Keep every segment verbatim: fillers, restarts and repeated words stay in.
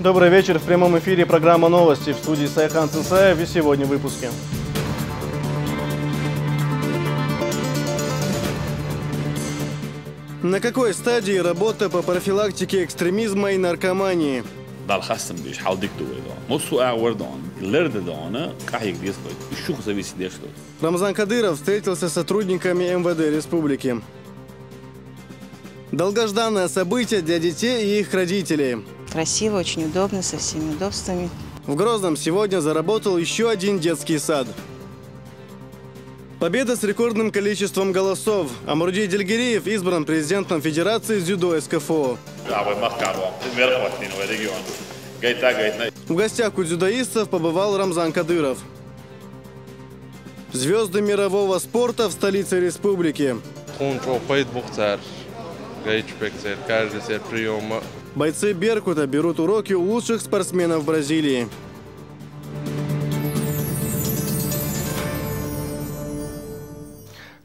Добрый вечер. В прямом эфире программа «Новости». В студии Сайхан Цинсаев. И сегодня в выпуске. На какой стадии работа по профилактике экстремизма и наркомании? Дала хастам беш, хьал дика ду вай дон. Муссу агӀор дон, лер де дон, къахьега деза вай. Уж шух зависит деш ду. Рамзан Кадыров встретился с сотрудниками МВД республики. Долгожданное событие для детей и их родителей. Красиво, очень удобно, со всеми удобствами. В Грозном сегодня заработал еще один детский сад. Победа с рекордным количеством голосов. Амурди Дельгириев избран президентом Федерации дзюдо СКФО. Вай махкаром, верхотнин вай регион. Гайта, гайтна. В гостях у дзюдоистов побывал Рамзан Кадыров. Звезды мирового спорта в столице республики. Тхуна чӀогӀа пайда бу цар, гайчу пек цер, каждый цер приёма. Бойцы «Беркута» берут уроки у лучших спортсменов Бразилии.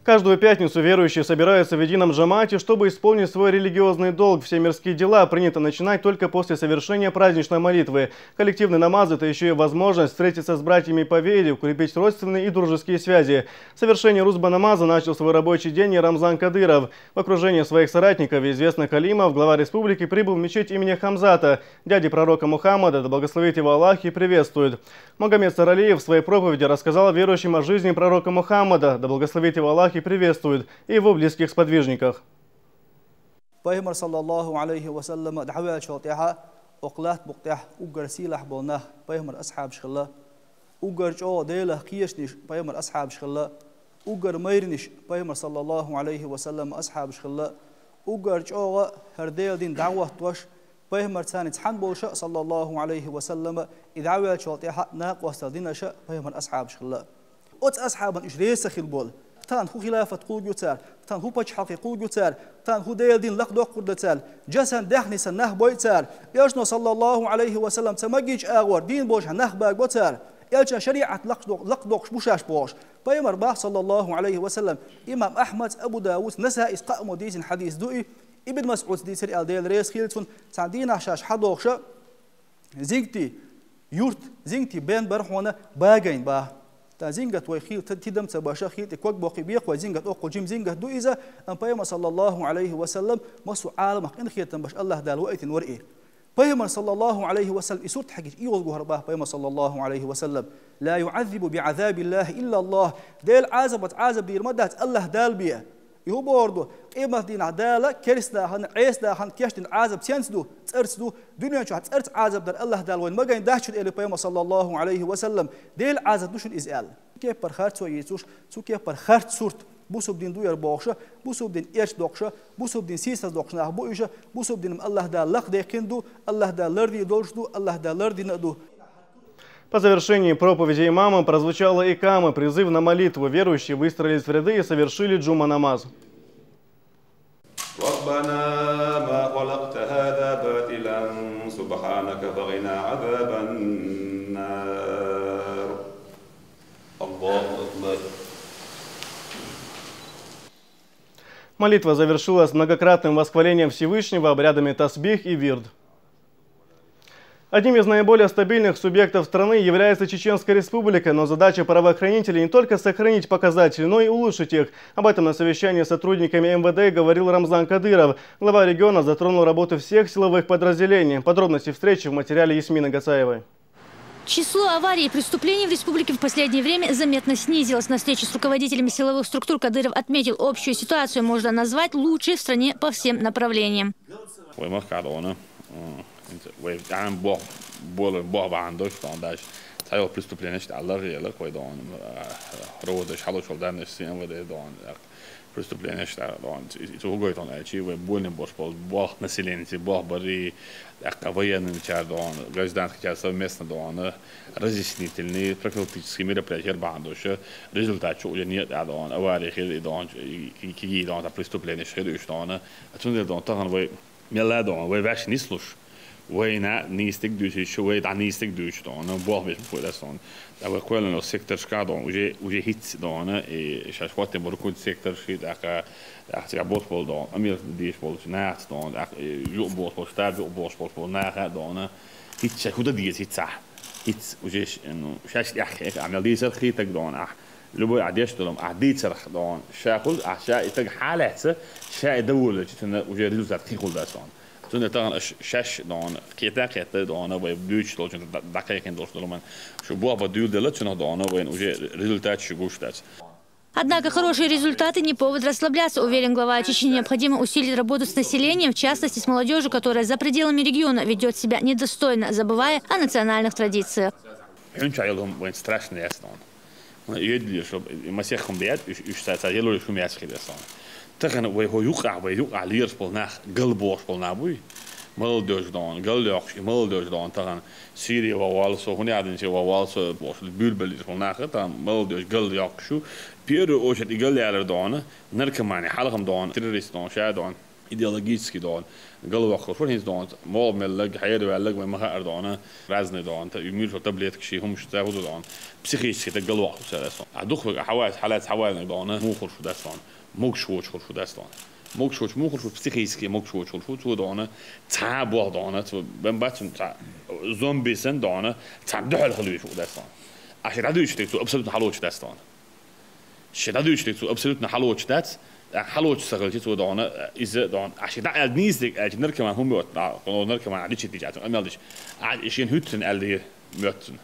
Каждую пятницу верующие собираются в едином джамаате, чтобы исполнить свой религиозный долг. Все мирские дела принято начинать только после совершения праздничной молитвы. Коллективный намаз — это еще и возможность встретиться с братьями по вере, укрепить родственные и дружеские связи. Совершение рутба намаза начал свой рабочий день и Рамзан Кадыров. В окружении своих соратников и известных алимов глава республики прибыл в мечеть имени Хамзата, дяди пророка Мухаммада, да благословит его Аллах и приветствует. Магомед Саралиев в своей проповеди рассказал верующим о жизни пророка Мухаммада, да благословит его Аллах и приветствует, и его близких сподвижниках. Пайхамар, саллаллаху Ӏалайхи ва саллама, дӀаваьллачул тӀаьхьа окху латта букъа тӀехь уггар сийлахь болу нах пайхамар асхьабаш хилла, уггар чӀогӀа Делах кхоьруш пайхамар асхьабаш хилла, уггар майринаш пайхамар, саллаллаху Ӏалайхи ва саллама, асхьабаш хилла, уггар чӀогӀа хӀара Делан дин дӀахӀоттош пайхамарца цхьаьна болуш, саллаллаху Ӏалайхи ва саллама, и дӀаваьллачул тӀаьхьа накъосталла динарш пайхамар асхьабаш хилла. Оцу асхьабан уьш реза ца хилла болу, тахана хӀун хилафат кхуллур ю цара, тахана хӀун пачхьалкх кхуллур ю цара, тахана хӀун Делан дин лакхадоккхур дан цара, жа санна, даьхни санна нах бойу цара, Элчано, саллаллаху Ӏалайхи ва саллам, ца магийча агӀор дийна болуш нах багабо цара, Элчан шариӀат лакхадо-, лакхадоккхуш бу шаьш бохуш. Пайхамар боху, саллаллаху Ӏалайхи ва саллам, имам Ахьмада, Абу Дауд, Насаис, кхаамма дийцина хьадис ду и, Ибн МасӀуда дийцира аьлла, Дела реза хуьлда цунна, цхьана дийнахь шаьш хьадохуш, зингаттий юрт, зингаттий бен бара хьуна багийна боху. Тахана зингатта вай хила тидам ца беш, хила тӀе ког боккхий бекхой зингатта, оккхул жима зингатта ду иза, амма пайхамар, саллаллаху Ӏалайхи ва саллам, массо а Ӏаламах къинхетам беш АллахӀ Дала ваийтина вара и. Пайхамар, саллаллаху Ӏалайхи ва саллам, и сурт хьегича, ийгӀаза гӀо хьара боху пайхамар, саллаллаху Ӏалайхи ва саллам: «Ла юӀаззибу биӀазабиллахи илла АллахӀ». Делан Ӏазапца Ӏазап дийр ма дац АллахӀ Дала бен. И хӀун бохург ду? Къематдийнахь Дала керстанахана, Ӏеса нахана кечдина Ӏазап сенца ду? ЦӀарца ду. Дуьнен чохь цӀарца Ӏазап дар АллахӀ Дала вайна магийна дац шуна, элира пайхамар, саллаллаху Ӏалайхи ва саллам. Делан Ӏазап ду шуна иза аьлла. Кеппара харцо йийцуш, цу кеппара харц сурт, бусурба дин ду яра бохуш, бусурба дин эрча доккхуш, бусурба дин сийсаз доккхуш нах бу уьш, бусурба дин АллахӀ Дала лакхадаьккхина ду, АллахӀ Дала лардийр долуш ду, АллахӀ Дала лардина а ду. По завершении проповеди имама прозвучала икама, призыв на молитву. Верующие выстроились в ряды и совершили джума намаз. ربنا ما خلقت هذا باطلا سبحانك فقنا عذاب النار. الله أكبر. Молитва завершилась многократным восхвалением Всевышнего, обрядами тасбих и вирд. Одним из наиболее стабильных субъектов страны является Чеченская Республика, но задача правоохранителей не только сохранить показатели, но и улучшить их. Об этом на совещании с сотрудниками МВД говорил Рамзан Кадыров. Глава региона затронул работу всех силовых подразделений. Подробности встречи в материале Ясмины Гацаевой. Число аварий и преступлений в республике в последнее время заметно снизилось. На встрече с руководителями силовых структур Кадыров отметил: общую ситуацию можно назвать лучшей в стране по всем направлениям. Вай махкара дона, м, вай тӀаьхьа бох-, бола-, боху бахьана долуш дона даш. Цхьайолу преступленеш тӀехь ларъелла вай дона, а, роводаш хьалуш волу даннаш сиам ваде дона. Преступленеш тӀехь дона. И, и цу хӀу гойту аьлчи, вай болин бош болу бох населенеци, бох бари, тӀаккха военныйчара дона, гражданскийчара совместно дона, разъяснительный, профилактический мероприятия бахьана долуш, результат чу уле некъа тӀехь дона, аварий хир и дона, и, и киги дона, преступленеш хир уьш дона. А цундела дона, тахана вай Мелла а дона, вай ваьш нислуш, Вайна нийсдиг дуьйцуш, вай дӀа нийсдиг дуьйцуш дона, болх беш ма хуй дас дона. ТӀаккха вай кхоьллина сектор шкадон, уже, уже хӀинца дона, и шаьш хӀоттам бар куд сектор ши, тӀаккха, тӀаккха цигахь болх бо дона, амир деш болчу нахаца дона, тӀаккха, и, юкъа болх бо, штаб юкъа болх бо, бо наха дона. ХӀинца шаьш хӀу дан деза хӀинца? ХӀинца уже ш-, ну, шаьш тӀехь, а мел дийцарх хи таг дона, ахь. Любой а деш долам, а дийцарх дона. Ша хул, а ша и таг хьалаьца, ша и доволачи, цунна уже результат хи хул дас дона. Цунна тахана ш-, шаьш дона, кхета, кхета дона, вай дуьйцуш долчун д-, дакхайкхин долуш долу ман. Шу бохба дуьйла делла, цунах дона, вайн уже результат шу гуш дац. Однако хорошие результаты не повод расслабляться, уверен глава Чечни. Необходимо усилить работу с населением, в частности с молодежью, которая за пределами региона ведет себя недостойно, забывая о национальных традициях. Хьуьнча йолу хӀума вайн страшно яц дона. Вай йоьдале, шо, и масех хӀума беат, уьш, уьш ца, ца елур шу меца хир яц дона. Тахана вай хӀо юкъахь, вай юкъахь лераш болу нах, гал бохуш болу нах буй. Молодёжь дона, гал йоккхуш, и молодёжь дона, тахана Сирия ван валла со, хӀун яхьдинче ван валла со, бохуш, буьйлабеллера болу нах, тахана молодёжь гал йоккхуш ю. Первую очередь и гал ялар дона, наркомани, хьалхам дона, террорист дона, ша дона. Идеологически дона, галваккхалш вара хӀинца дона, могӀа меллаг, хьераваьллаг, вай ма хаьара дона, разный дона, та, и муьлш таблетка ши хӀумаш ца хӀу ду дона, психически таг галваккхалш ца дас дона. А духвега хьавайс, хьалац хьавайнаг дона, муха хуьлуш ву дас дона, могуш воцуш хуьлуш ву дас дона. Могуш воцуш муха хуьлуш ву, психически могуш воцуш хуьлуш ву, цо дона, цхьа бох дона, цо бен бац цунна цхьа зомби сан дона, цхьа дуьхьал хила веш ву дас дона. А ши дӀадуьйчу таг цо абсолютно хьалочу дас дона. Ши дӀадуьйчу тӀе цо абсолютно хьалочу дац, а, хьалочу ца хилча цо дона, иза дона. А ши дӀа аьлла нийса дерг аьлча, наркоман хӀума йоцу, дӀа, хӀуна наркоман а дичи дича цунна къамел дича. А шен хӀуьттан аьлла дийр моьтту цунна.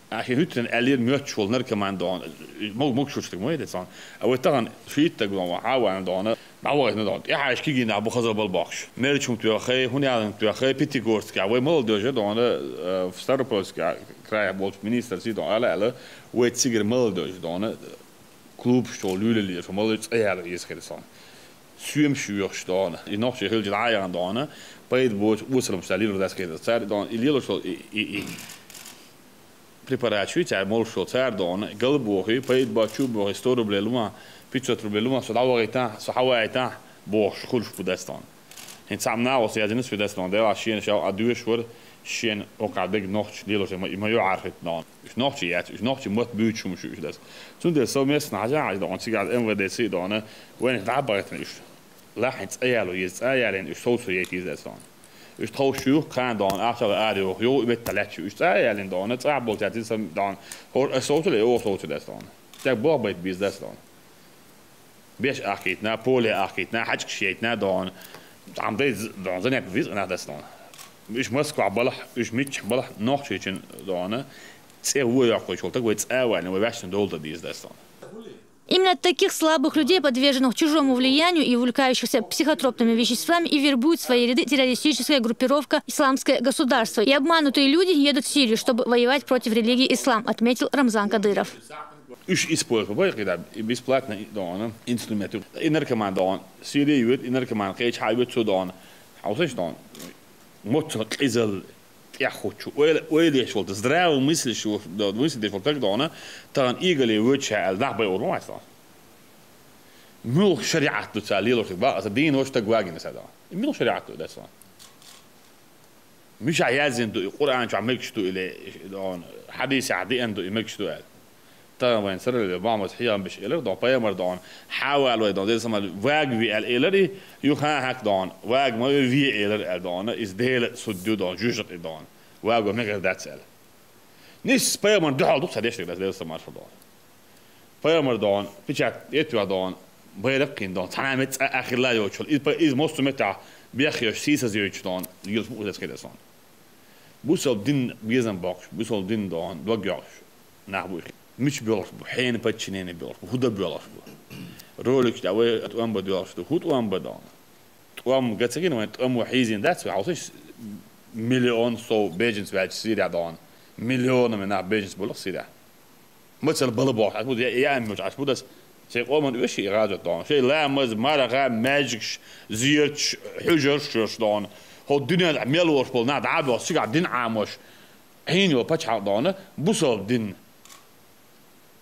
А шен хӀуьттан аьлла дийр моьттуш волу наркоман дона. Мог-, могуш воцу стаг ма вай децон. А вай тахана шийтта дона, хьавана дона. ДӀавахийтина дона. ТӀаьхьа иш кигий нах бу хаза бал бохуш. Мерачун тоьххай, хӀунъядан тоьххай, Пятигорскехь. Вай молодёжь дона, э, в Ставропольскехь. Края болчу министр сий дона ала аьлла, вай цигара молодёжь дона, клубаш чу луьйлале, шо молодёжь цӀа яла иза хир сон. Соьмаш йоьхуш дона, и нохчий хилча дӀа а яхана дона, пайда боцу осалам ша лелур дац хир. Цара дона, и лелуш долу, и, и, и препарат шу, цара молуш долу, цара дона, гал бохий, пайда боцу бохий, сто рублей лума, пятьсот рублей лума, со дӀавахийтахь, со хьавайтахь, бохуш, хуьлуш бу дас дона. ХӀинца цхьаъ нахаца яздина свидетельство дела, шена шал а доьшуш вара, шена оккхахь дерг нохча лелош ма, ма йо Ӏархитта дона. Уьш нохчий яц, уьш нохчий мотт буьйцуш хӀума шу уьш дас. Цундела совместно хьажа хьажа дона, цигахь М В Д ца дона, вайнах дӀа а бахийтина уьш. Лахьин цӀа яло еза, цӀа ялийна уьш совцо яйта еза дас дона. Уьш тховш ю, кхана дона, ахча ара йоху, йо, и метта лаьтташ ю. Уьш цӀа ялийна дона, цӀа болчаьрца сам дона. ХӀора ас совцу ле, оха совцу дас дона. Тяг бох байт бийз дас дона. Беш ахкийтина, поле ахкийтина, хьачкаш яйтина дона. Там дай з-, дона, занят виз нах дас дона. Уьш Москва балахь, уьш миччахь балахь, нохчийчун дона. ЦӀе вон йоккхуьйтуш волу таг вай цӀа вайна, вай ваьшна долу дан дийза дас дона. Именно таких слабых людей, подверженных чужому влиянию и увлекающихся психотропными веществами, и вербует в свои ряды террористическая группировка «Исламское государство». И обманутые люди едут в Сирию, чтобы воевать против религии ислам, отметил Рамзан Кадыров. Уьш использовать бай кхидӀа, и бесплатно и дона, инструмент. И наркоман дона, Сирия йоьду, и наркоман кхеча хьа йоьду цу дона. Хьовсаш дона. Моццал къизал тӀеххучу. Ойла, ойла еш волу, здравый мысль шу, да, мысль деш волу таг дона, тахана игале воча аьлла, нах бай ур ма вац дона. Муьлха шариӀат ду ца лелош, ба, аса дийна вош таг вагина са дона. Муьлха шариӀат ду дас дона. Муьша яздина ду, и Къуръан чохь мегаш ду или, дона, хьадисехь диъна ду, и мегаш ду аьлла. Тахана вайн сарале Мухьаммад хьехам беш элар, дона, пайхамар дона, хьавалой дона, деза сама ваг ви аьлла элар, и юха хьак дона, ваг ма ви, ви элар аьлла дона, из Дела суд ду дона, жуьжа и дона, ваго мегар дац аьлла. Нис пайхамар дуьхьал ду ца деш деза, деза сама дона. Пайхамар дона, печать эт вех дона, байракх кхин дона, цхьана мет цӀа ахилла йоцуш, из па-, из мосту мета бехйош, сийсаз йойтуш дона, йилс бу дас кхидас дона. Бусалба дин безам боккхуш, бусалба дин дона, дог йоккхуш нах бу их. Мича боьлхуш бу, хьенан подчинение боьлхуш бу, хӀу дан боьлхуш бу. Ролик тӀа вай тӀом ба доьлхуш ду, хӀу тӀом ба дона. ТӀом га ца гина вайн, тӀом ву хьийзина дац вай, хьовсаш миллион сов беженец ваьлча Сирия дона. Миллионами нах беженец болух Сирия. Мацал бала бохуш, Ӏаш бу, я, я, я, Ӏаш бу дас. Шайн къоман оьший гӀазот дона. Шайн ламаз, марха, маьждигаш, зерташ, хьуьжарш йош дона. ХӀо дуьнен мел волуш болу нах дӀа а бохуш, цигахь дин Ӏамош. Хьийна йолу пачхьалкх дона, бусалба дин.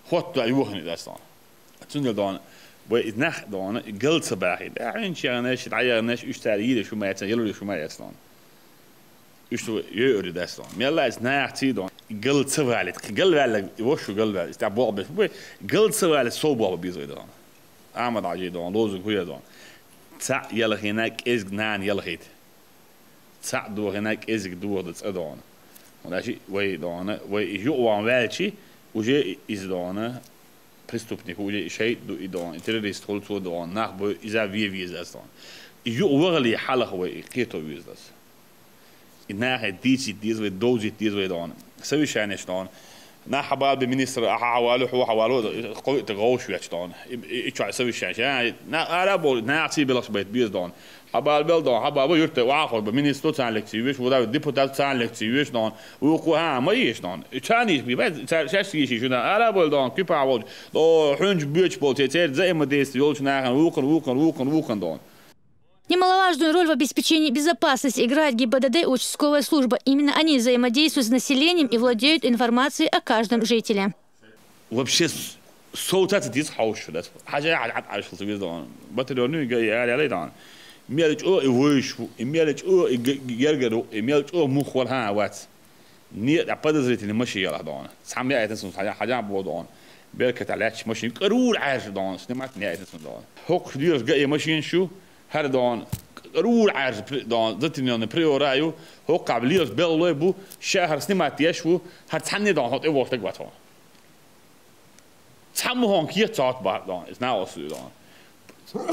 ХӀотта йохина дас дона. Цундела дона, вай и нах дона, и гал ца бахийта. Хьуьнчу яханаш, дӀаяханаш, уьш цара йийла шу ма яцна, ялур шу ма яцна дона. Уьш цу йоьур ю дац дон. Мелла а иза нахаца дон. Гал ца валийта. Гал ваьлла, вошу гал ваьлла. Иза тӀа болх беш. Вай гал ца валийта, сов болх бе беза вай дон. Амма дӀажий дон, лозунг хӀу я дон. Цхьаъ ялхийна кӀезиг нана ялхийта. Цхьаъ дохийна кӀезиг доха да цӀа дон. Вай дон, вай юкъа ван ваьлчи, уже иза дон, преступник, уже и шайтӀа ду и дон, и террорист хул цо дон, нах бой, иза ве веза дац дон. И юкъа вахале хьалха вай, и кхето веза дац. И нахе дийцийта деза вай, довзийта деза вай дон. Совещанеш дон. Нах хьабалбе министр, ахьа хьавалу, хьо хьавалу, кхойтта гӀовш веч дон. И, и, и чой совещанеш. А, на ара бол, нах ци белаш байт беза дон. Хьабалбел дон, хьабалба юрта, вахор ба, министр цан лекци веш, вуда депутат цан лекци веш дон. Вукху, ха, ма еш дон. И цан еш, би, ба, цан, шаш еш, шу дон. Ара бол дон, кипа вол. До, хунч бюч бол, те, те, взаимодействие, йолч нахен, вукхун, вукхун, вукхун, вукхун дон. Немаловажную роль в обеспечении безопасности играет ГИБДД и участковая служба. Именно они взаимодействуют с населением и владеют информацией о каждом жителе. Вообще, с-, сов ца ца деза хьовш шу дац. Хьажа, хьажа, хьажа, хьажа, хьажа, хьажа, хьажа, батальонный га и аля лей дон. Мел чӀо и войш ву, и мел чӀо и г-, г-, гергер ву, и мел чӀо мух вал ха вац. Нет, а подозрительный машин яла дон. Сам я это сум, хьажа, хьажа бо дон. Беркат а лач машин, карур айш дон, снимать не это сум дон. Хок дирж га и машин шу, хар дон, карур айш при-, дон, затемнённый приора ю, хок каб лирж беллой бу, шахар снимать еш ву, хар цхьанне дон, хот и вошта гватон. Цхьамма хӀун кхета цхьаотта бахьа дон, иза наха оссу дон.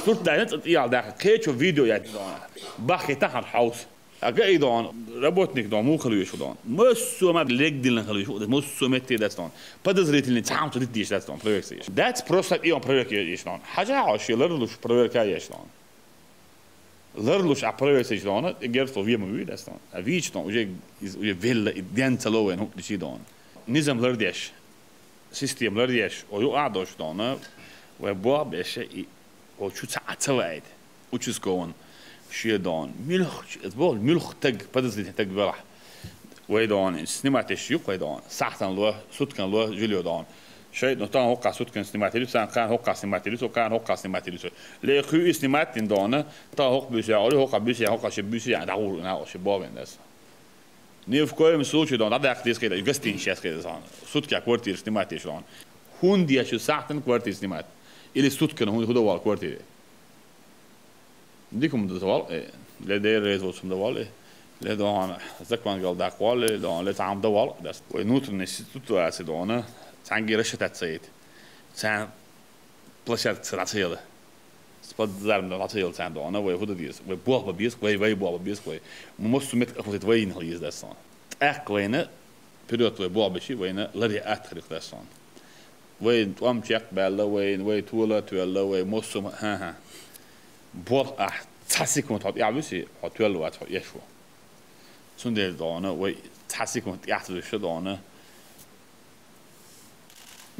Сурт дайна цӀа тӀехьа даха, кхечо видео яйта дон. Баххе тахьар хьовса. А гаи дон, работник дон, муха хила веш ву дон. Массо ма легдилна хила веш ву, массо метте дац дон. Подозрительный цхьамца дит деш дац дон, проверка еш. Дац просто и он проверка еш дон. Хьажа хьо ши ларлуш проверка еш дон. Ларлуш а проверка еш дон, и герцло вема вий дац дон. А вич дон, уже, из-, уже велла, и ден ца ловен, хӀу дичи дон. Низам лардеш. Система лардеш, о, ю а дош дона, вай бо беша и, о, чу ца а ца вайт. Участковый ше дон. Милх, эт бол, милх таг, подозрительный таг велах. Вай дон, снимать еш юк вай дон. Сахтан ло, суткан ло, жильё дон. Шайт, но там хокка суткан снимать еш, сан кан хокка снимать еш, кан хокка снимать еш. Ле ху и снимать дин дона, та хок бюся, ори хокка бюся, хокка ше бюся, да гур на, ше бовен дас. Ни в коем случае, дон, да, да, здесь, когда, гостиница, сейчас, когда, дон. Сутки квартира снимать ещё, дон. Хунди ещё сахтан квартира снимать. Или сутки, ну, худо вал квартире. Дикум да вал, э, ле дер рез вот сум да вал, э. Ле дон, закон гал да вал, э, дон, ле там да вал, да. Ой, внутренняя ситуация, дон, э. Цанги рассчитать цаит. Цан площадка цара цела. Спад зарм да цела цан дона, вай худа дис, вай бох ба бис, вай, вай бох ба бис, вай. Мус сумет ахусит вай ин хал из да сон. Ак вайна, вперёд вай бох бачи, вайна, лари атхрих да сон. Вай, туам чек бала, вай, вай тула, тула, вай, мус сум, ха, ха. Бох, а, ца секунд хот, я виси, хот, тула, ват, хот, ешво. Цундел дона, вай, ца секунд, я, ца дона.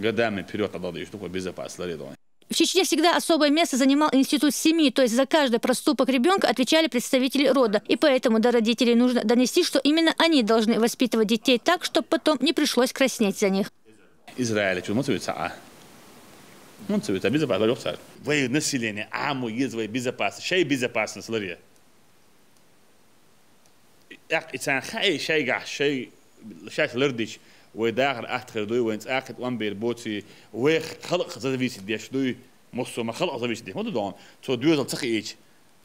Годами вперёд отдал, что такое безопасность, лари дона. В Чечне всегда особое место занимал институт семьи, то есть за каждый проступок ребенка отвечали представители рода. И поэтому до родителей нужно донести, что именно они должны воспитывать детей так, чтобы потом не пришлось краснеть за них. Израиль, чу муцуица а. Муцуица безопасность лёгцар. Вай население, а мы из вай безопасность, шай безопасность лари. Ак и цан хай шайгах, шай, шаш лардич, вай дахар атхар дуй, вайн цакет ван бер боци, вай халк зависит деш дуй, мусу ма халк зависит деш, ма дон, цо дюзал цахи ич,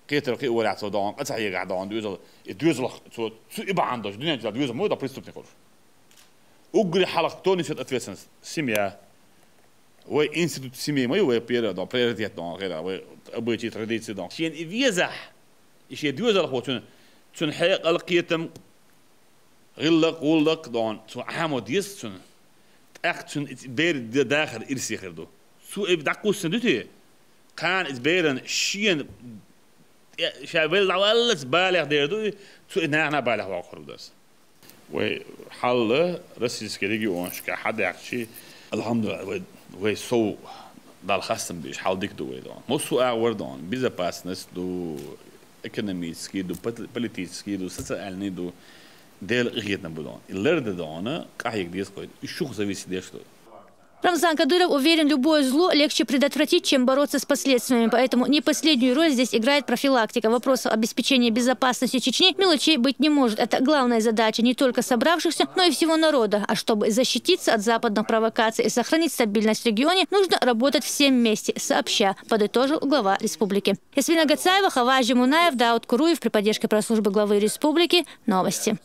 кетер ки ура цо дон, а цахи га дон, дюзал, и дюзал цо, цу и бандош, дюня дюзал, дюзал, ма да преступников. Угри халк, кто несёт ответственность? Семья. Вай институт семьи, ма вай первый, дон, приоритет, дон, гера, вай обычай, традиции, дон. Шен и веза. И ше дюзал хо цун, цун хьекъал кхетам, гӀиллакх, гӀуллакх дон, цун Ӏамо деза цун. ТӀаккха цун бер де дахар ирси хир ду. Цу и даккхуссин ду те. Кхана из беран шен, э, ша вел лаваллас балех дер ду, цу и нахна балех вахур дас. Вай хьалла российский регионашка хьадахчи, алхьамдулиллахӀ, вай, вай сов Дала хастам беш, хьал дика ду вай дон. Мусу агӀор дон, безопасность ду, экономический ду, пот-, политический ду, социальный ду, Дела къахетам бу дон. И ларда дона, къахьег деза кхой, и шух зависит деш ду. Рамзан Кадыров уверен, любое зло легче предотвратить, чем бороться с последствиями. Поэтому не последнюю роль здесь играет профилактика. Вопросов обеспечения безопасности Чечни мелочей быть не может. Это главная задача не только собравшихся, но и всего народа. А чтобы защититься от западных провокаций и сохранить стабильность в регионе, нужно работать всем вместе, сообща, подытожил глава республики. Ясмина Гацаева, Хаважи Мунаев, Дауд Куруев при поддержке пресс-службы главы республики. Новости.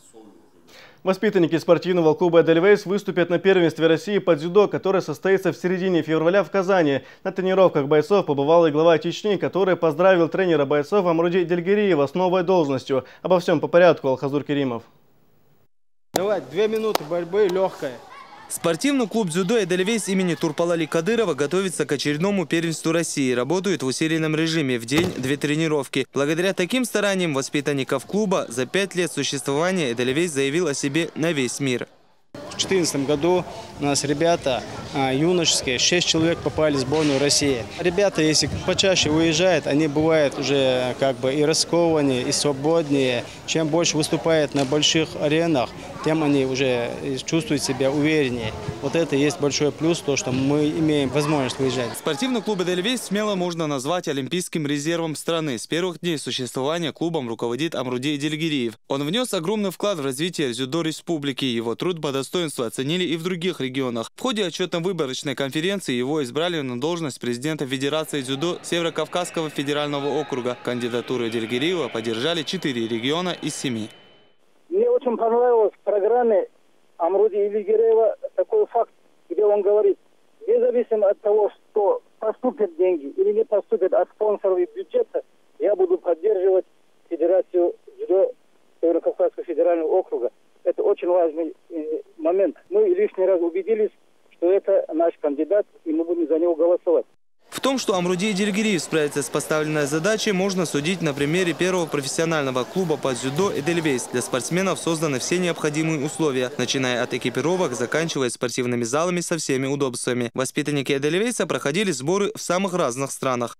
Воспитанники спортивного клуба «Эдельвейс» выступят на первенстве России по дзюдо, которое состоится в середине февраля в Казани. На тренировках бойцов побывал и глава Чечни, который поздравил тренера бойцов Амруди Дельгириева с новой должностью. Обо всем по порядку, Алхазур Керимов. Давай, две минуты борьбы, легкая. Спортивный клуб дзюдо «Эдельвейс» имени Турпалали Кадырова готовится к очередному первенству России. Работают в усиленном режиме, в день две тренировки. Благодаря таким стараниям воспитанников клуба за пять лет существования «Эдельвейс» заявил о себе на весь мир. В четырнадцатом году у нас ребята, а, юношеские, шесть человек попали в сборную России. Ребята, если почаще выезжают, они бывают уже как бы и раскованнее, и свободнее. Чем больше выступает на больших аренах, тем они уже чувствуют себя увереннее. Вот это и есть большой плюс, то, что мы имеем возможность выезжать. Спортивный клуб «Эдельвейс» смело можно назвать олимпийским резервом страны. С первых дней существования клубом руководит Амруди Дельгириев. Он внес огромный вклад в развитие дзюдо республики. Его труд по достоинству оценили и в других регионах. В ходе отчетно-выборочной конференции его избрали на должность президента Федерации дзюдо Северо-Кавказского федерального округа. Кандидатуру Дельгириева поддержали четыре региона из семи. Мне очень понравилось в программе Амруди Дельгириева такой факт, где он говорит: независимо от того, что поступят деньги или не поступят от спонсоров и бюджета, я буду поддерживать Федерацию дзюдо Северо-Кавказского федерального округа. Это очень важный, э, момент. Мы лишний раз убедились, что это наш кандидат, и мы будем за него голосовать. В том, что Амруди Дельгириев справится с поставленной задачей, можно судить на примере первого профессионального клуба по дзюдо «Эдельвейс». Для спортсменов созданы все необходимые условия, начиная от экипировок, заканчивая спортивными залами со всеми удобствами. Воспитанники «Эдельвейса» проходили сборы в самых разных странах.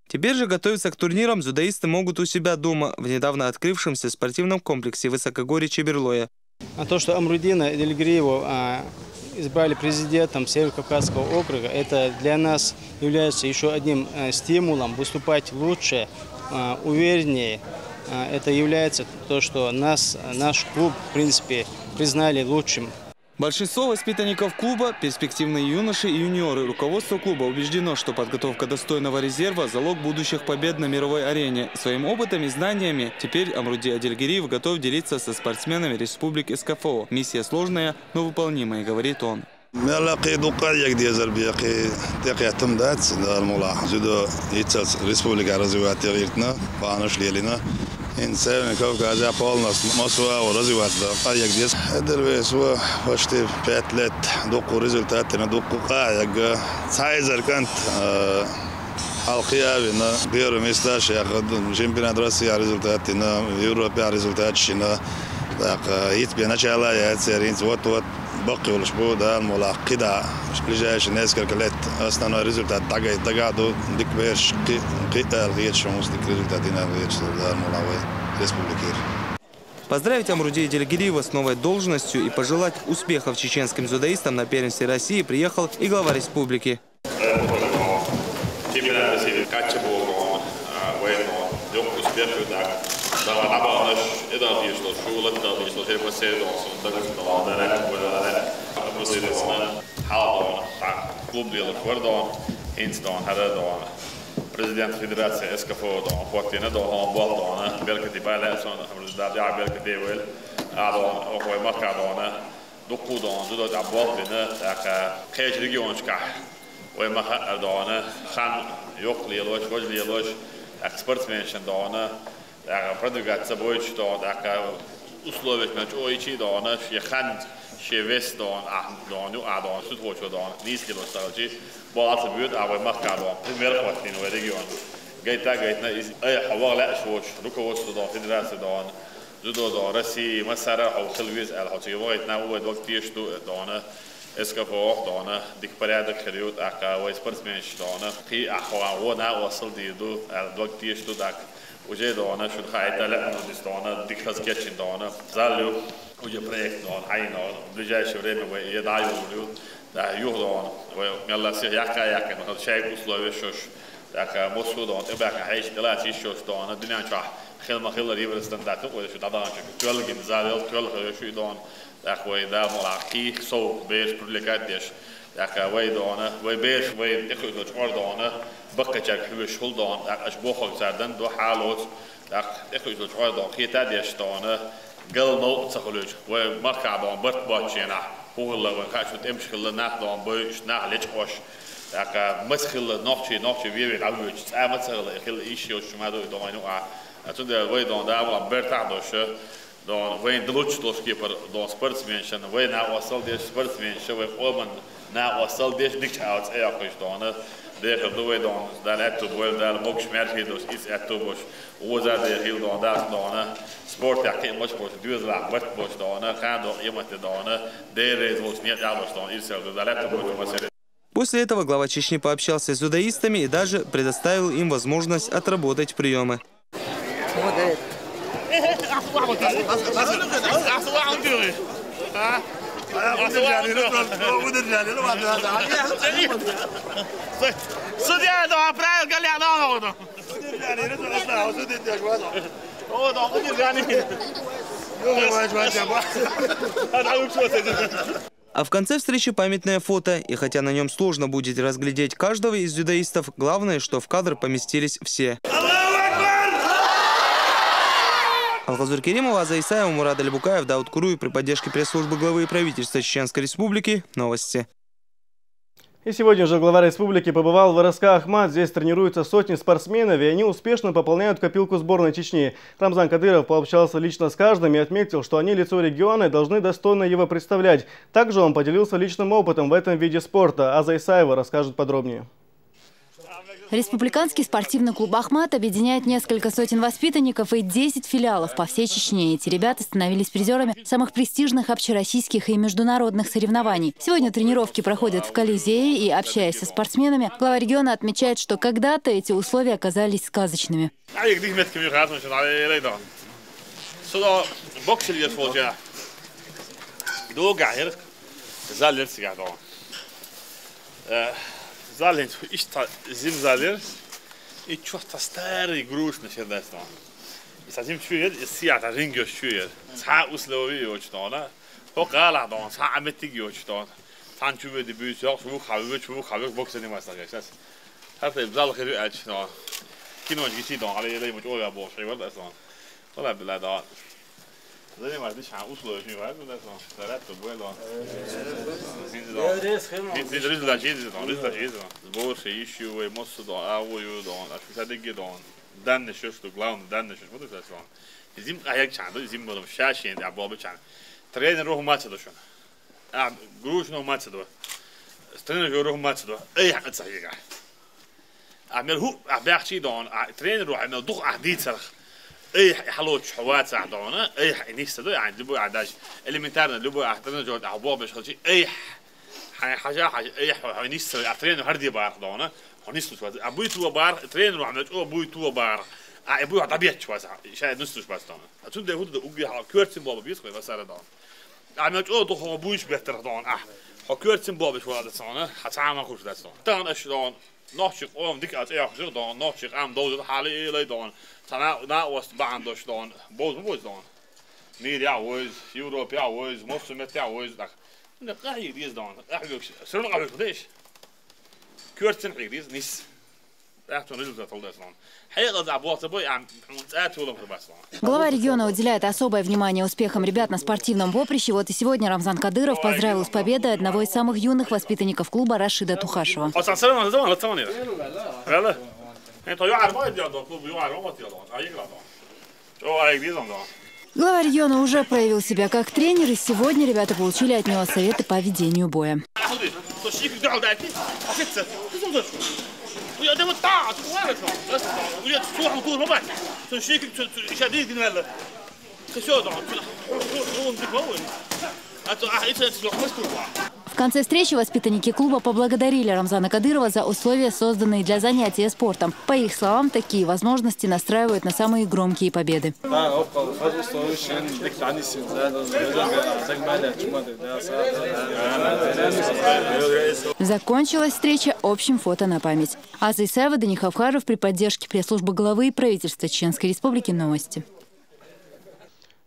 Теперь же готовиться к турнирам дзюдоисты могут у себя дома, в недавно открывшемся спортивном комплексе «Высокогорье Чеберлоя». А то, что Амрудина Дельгриева, а, избрали президентом Северо-Кавказского округа, это для нас является еще одним, э, стимулом выступать лучше, а, увереннее. А, это является то, что нас, наш клуб, в принципе, признали лучшим. Большинство воспитанников клуба — перспективные юноши и юниоры. Руководство клуба убеждено, что подготовка достойного резерва — залог будущих побед на мировой арене. Своим опытом и знаниями теперь Амруди Адельгириев готов делиться со спортсменами республик СКФО. Миссия сложная, но выполнимая, говорит он. Мелакъи дукъа ягдезар бехи текъятум дац, дар мула. Дзюдо ицац республика развивать ягиртна, бануш лелина. Ин Северный Кавказе полностью Москва развивать да, а ягдез. Эдельвейс ва почти пять лет дукъу результатина, дукъу къа ягга. Цайзар кант, э, халкъ явина, первое место шеха, чемпионат России результатина, Европе результат шина. Так, э, ит бе начала я церинц, вот, вот. Бакъ йолуш бу, дар мула, кхида, ближайшие несколько лет основной результат дага, дагаду, дик берш, кхи, кхи, эр, гечшумус, дик результат, ин, эр, гечшумус, дар мула, вай, республикир. Поздравить Амрудея Дельгириева с новой должностью и пожелать успехов чеченским дзюдоистам на первенстве России приехал и глава республики. Чемпионат России качча болгон, военный, жок успех, так. Дава абалныш, эдал дишло, шулат дал дишло, терпа сердон, сунтагас дала, дара, дара. Абу сердон, халдон, так. Клуб дела квардон, инстон, харадон. Президент Федерации СКФО дон, Фортина дон, Болдон, Беркати Балясон, да, да, Беркати Вел, Адон, Охой Макадон, Дуккудон, дзюдо болдина, так, кхеча региончка. Вай маха дона, хан йок лелош, вож лелош, так, спортсменшин дона, так, продвигаться бойч дона, так, Условеш мел чӀоагӀа йичи дона, шен хан, шен вес дона, ахь дона, ю а дона, шуьтхочо дона, нийса хилла стагалчи, баьлла ца буьйцу, а вай махка дона, пример хӀоттийна вай регион. Гайта а гайтина, иза, ай, хьо ваха лаьаш воцуш, руководство дона, федерация дона, дзюдо дона, Россия, массара а хьо хила веза аьлла, хьо цига вахийтина, вай дог тешаш ду дона, эс кэ эф-ох дона, дика порядок хир ю, тӀаккха вай спортсменаш дона, кхин а хьо гӀо накъостал дийр ду, аьлла, дог тешаш ду, тӀаккха. Уже дона, шуна хаийта лаьа, ну, дис дона, дика хаза кечйина дона. Зал ю, уже проект дона, хьайна дона. В ближайшее время вай е дӀа а йолур ю. Да, юха дона. Вай мелла сиха яккха а яьккхина, хаза шайга условия шош. ТӀаккха Москва дона, тӀебаьхкина хьеший тӀелаца йиш йолуш дона. Дуьнен чохь хила ма-хиллара Евростандарт ю, вай шу дӀадаханчу тоьлла гина зал, тоьлла хир ю шу и дона. ТӀаккха вай да ма лахь кхийх сов бераш привлекать деш. ТӀаккха вай дона, вай бераш, вай тӀекхуьйсучу чкъор дона, баккхачаьрга хьоьжуш хӀума дона, тӀаккха аша бохург цара дан до хьалоцу, тӀаккха тӀекхуьйсучу чкъор дона, кхета деш дона, гал новкъа ца хуьлуьйтуш, вай махкахь дона барт боцченахь, хӀун хилла, вайн хаа шу тӀемаш хилла, нах дона бойуш, нах лечкъош, тӀаккха маца хилла, нохчий, нохчий веве дӀавоьдуш, цкъа маца хилла, и хилла, иш йоцуш ма ду и дона, ну а. Цундела вай дона, да, ма лахь бертахь доша, Дона, вайн дан лучу долуш кепара дона спортсменшна, вай накъостал деш спортсменша, вай къоман накъостал деш, дикачу ала цӀе йоккхуш дона. Дехар ду вай дона, Дала аьтту бойла, Дала могуш маьрший долуш, иза аьтту болуш, ваза дехийла дона, Дала дона. Спортехь кхиамаш болуш, доьзалахь барт болуш дона, кхана дона, къематде дона, Дела реза волуш, некъ долуш дона, ирсал ду, Дала аьтту бойла, масаре. После этого глава Чечни пообщался с дзюдоистами и даже предоставил им возможность отработать приемы. Судья, это правил, Галя, да, да, да. А в конце встречи памятное фото, и хотя на нем сложно будет разглядеть каждого из дзюдоистов, главное, что в кадр поместились все. Алхазур Керимова, Аза Исаева, Мурад Аль-Букаев, Дауд Куруев при поддержке пресс-службы главы и правительства Чеченской Республики. Новости. И сегодня же глава республики побывал в РСК «Ахмат». Здесь тренируются сотни спортсменов, и они успешно пополняют копилку сборной Чечни. Рамзан Кадыров пообщался лично с каждым и отметил, что они лицо региона и должны достойно его представлять. Также он поделился личным опытом в этом виде спорта. Аза Исаева расскажет подробнее. Республиканский спортивный клуб «Ахмат» объединяет несколько сотен воспитанников и десять филиалов по всей Чечне. Эти ребята становились призерами самых престижных общероссийских и международных соревнований. Сегодня тренировки проходят в Колизее, и, общаясь со спортсменами, глава региона отмечает, что когда-то эти условия оказались сказочными. Ай, дих мет кими хатман шан, ай, ай, ай, да. Сюда боксер ес волча. Долго, а, заллер сига, да. Э, заллер, ишта зим заллер. И чё-то старый груш на сердце, да. И сазим чует, и сия та ринг ёс чует. Ца условия очень, да. Хо гала, да, ца аметиг ёч, да. Цхьана чу веди буьйса йоккхуш ву хьавоьч, ву хьавоьч, бокс заниматься геш. Сейчас. ХӀара тайпа зал хир ю аьлча, но. Кино гиси дон, ала елай муч оя бохуш, хьайвар да сон. Вала била да. Заниматься диш хьан условия шин вар да сон. Заряд то буй дон. Хин дон. Хин дон, ризла жиз дон, ризла жиз дон. Сбор ше ищу, вай моссу дон, а вой дон, а шу садиги дон. Данный шеш, что главное, данный шеш, вот это сон. Зим къахьегчан ду, зим болу шашин, а болбачан. Тренер руху маца дошун. А грушно маца до. Тренер руху маца до. Эй, хьаца хьига. А мел ху, а бяхчи дон, а тренер руху, а мел дух, а дийцарх. Эй, хьалоч, хьваца дона, эй, нисса до, а любой, а даже элементарно, любой, а тренер, а болбаш халчи. Эй, хьай хьажа, хьажа, эй, хьо, хьо нисса, а тренер хьарди барх дона. Хьо нисса, а буй ту барх, тренер руху, а мел чо буй ту барх. А буй, а дабьяч васа, шай нисса васа дона. А цунде худа угги хьал, кёрцин болба бис, хой васара дона. Ахьа мел чӀогӀа ду хьо буйш беттарх дона ахь. Хьо коьртцин болбеш вала дац хьуна, хьан цхьа а ма хуш дац дона. Тахана аша дона, нохчий къоман дика а цӀе йоккхуш дона, нохчий къам довза хьала а лай дона. Цхьа на-, накъост бахьана дош дона. Бовза ма бовза дона. Мир яхь войза, Европа яхь войза, мосу меттехь войза тӀаккха. Нах къахьийга деза дона, къахьоьгуш, все равно къахьоьгуш ма деш. Коьртцин хьийга деза, нис. Глава региона уделяет особое внимание успехам ребят на спортивном поприще. Вот и сегодня Рамзан Кадыров поздравил с победой одного из самых юных воспитанников клуба Рашида Тухашева. О, сан саран, сан саран, сан саран. Вала. Э, то юар ма идёт, клуб юар ма идёт. Ай, глава. О, ай, визон, да. Глава региона уже проявил себя как тренер, и сегодня ребята получили от него советы по ведению боя. В конце встречи воспитанники клуба поблагодарили Рамзана Кадырова за условия, созданные для занятия спортом. По их словам, такие возможности настраивают на самые громкие победы. Закончилась встреча общим фото на память. Аза Исаева, Данил Хавхаров, при поддержке пресс-службы главы и правительства Чеченской Республики. Новости.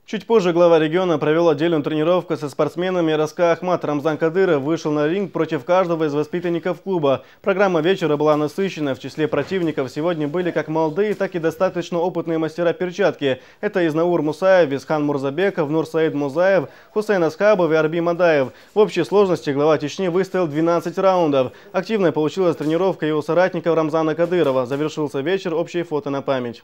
Чуть позже глава региона провел отдельную тренировку со спортсменами Р С К «Ахмат». Рамзан Кадыров вышел на ринг против каждого из воспитанников клуба. Программа вечера была насыщенной. В числе противников сегодня были как молодые, так и достаточно опытные мастера перчатки. Это Изнаур Мусаев, Висхан Мурзабеков, Нурсаид Музаев, Хусейн Асхабов и Арби Мадаев. В общей сложности глава Чечни выстоял двенадцать раундов. Активной получилась тренировка и у соратников Рамзана Кадырова. Завершился вечер общей фото на память.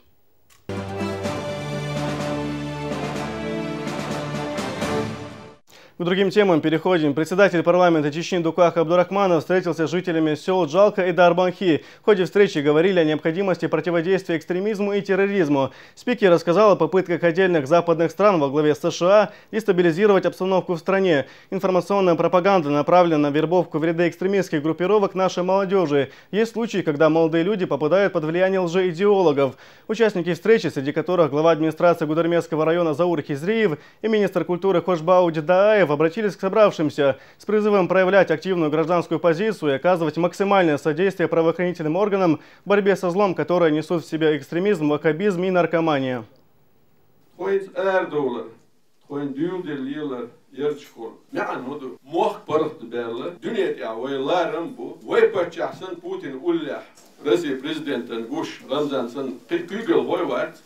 К другим темам переходим. Председатель парламента Чечни Дуках Абдурахманов встретился с жителями сел Джалка и Дарбанхи. В ходе встречи говорили о необходимости противодействия экстремизму и терроризму. Спикер рассказал о попытках отдельных западных стран во главе С Ш А дестабилизировать обстановку в стране. Информационная пропаганда направлена на вербовку в ряды экстремистских группировок нашей молодежи. Есть случаи, когда молодые люди попадают под влияние лжеидеологов. Участники встречи, среди которых глава администрации Гудермесского района Заур Хизриев и министр культуры Хошбау Дедаев, обратились к собравшимся с призывом проявлять активную гражданскую позицию и оказывать максимальное содействие правоохранительным органам в борьбе со злом, которое несут в себе экстремизм, ваххабизм и наркомания. Хойц эр довлар, хойн дюлдер лилар, ерчхур. Мян моду, мох парахт бәлла, дүнет я вай ларам бу, вай пачахсан Путин уллях. Россия президентан гуш Рамзан сан кыгал вай варц.